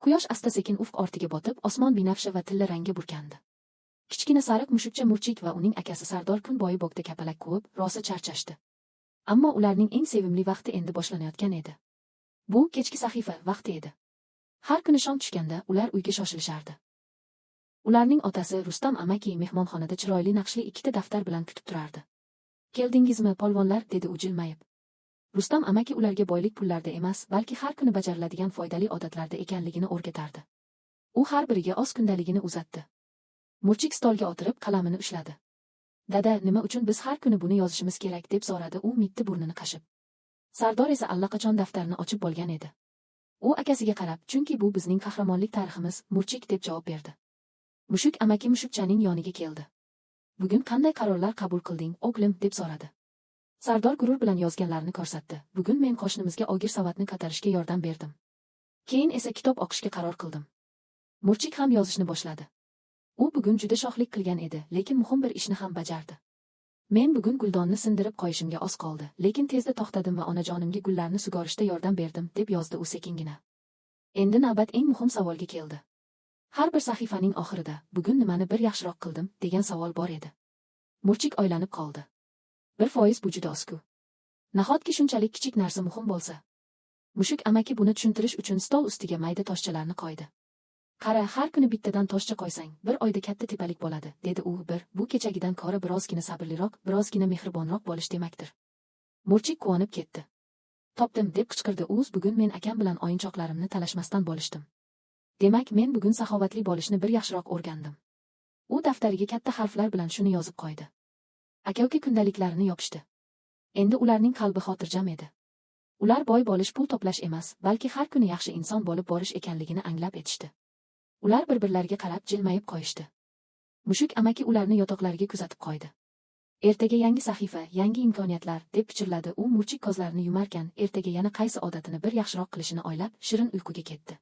Quyosh asta-sekin ufq ortiga botib, osmon binafsha va tilla rangga burkandi. Kichkina sariq mushukcha Murchik va uning akasi Sardor kun bo'yi bog'da kapalak quvib, rosa charchashdi. Ammo ularning eng sevimli vaqti endi boshlanayotgan edi. Bu kechki sahifa vaqti edi. Har kuni shom tushganda ular uyga shoshilishardi. Ularning otasi Rustam amaki mehmonxonada chiroyli naqshli ikkita daftar bilan kutib turardi. "Keldingizmi, polvonlar?" dedi u jilmayib. Rustam amaki ularga boylik pullarda emas, balki har kuni bajariladigan foydali odatlarda ekanligini o'rgatardi. U har biriga oz kundaligini uzatdi. Murchik stolga o'tirib, qalamini ushladi. "Dada, nima uchun biz har kuni buni yozishimiz kerak?" deb so'radi u mitti burnini qashib. Sardor esa allaqachon daftarni ochib bo'lgan edi. U akasiga qarab, "Chunki bu bizning qahramonlik tariximiz, Murchik", deb javob berdi. Mushuk amaki mushukchaning yoniga keldi. "Bugun qanday qarorlar qabul qilding, o'g'lim?" deb so'radi. Sardor g'urur bilan yozganlarini ko'rsatdi. "Bugun men qo'shnimizga og'ir savatni ko'tarishga yordam berdim. Keyin esa kitob o'qishga qaror qildim." Murchik ham yozishni boshladi. U bugun juda sho'xlik qilgan edi, lekin muhim bir ishni ham bajardi. "Men bugun guldonni sindirib qo'yishimga oz qoldi, lekin tezda to'xtadim va onajonimga gullarni sug'orishda yordam berdim", deb yozdi u sekingina. Endi navbat eng muhim savolga keldi. Har bir sahifaning oxirida "Bugun nimani bir yaxshiroq qildim?" degan savol bor edi. Murchik o'ylanib qoldi. 1% bu juda oz-ku. Nahotki shunchalik kichik narsa muhim bo'lsa? Mushuk amaki buni tushuntirish uchun stol ustiga mayda toshchalarni qo'ydi. "Qara, har kuni bittadan toshcha qo'ysang, bir oyda katta tepalik bo'ladi", dedi u. "Bir, bu kechagidan ko'ra birozgina sabrliroq, birozgina mehribonroq bo'lish demakdir." Murchik quvonib ketdi. "Topdim", deb qichqirdi u, "bugun men akam bilan o'yinchoqlarimni talashmasdan bo'lishdim. Demak, men bugun saxovatli bo'lishni bir yaxshiroq o'rgandim." U daftariga katta harflar bilan shuni yozib qo'ydi. Aka-uka kundaliklarini yopishdi. Endi ularning qalbi xotirjam edi. Ular boy bo'lish pul to'plash emas, balki har kuni yaxshi inson bo'lib borish ekanligini anglab yetishdi. Ular bir-birlariga qarab jilmayib qo'yishdi. Mushuk amaki ularni yotoqlariga kuzatib qo'ydi. "Ertaga yangi sahifa, yangi imkoniyatlar", deb pichirladi u Murchik ko'zlarini yumarkan, ertaga yana qaysi odatini bir yaxshiroq qilishini o'ylab, shirin uyquga ketdi.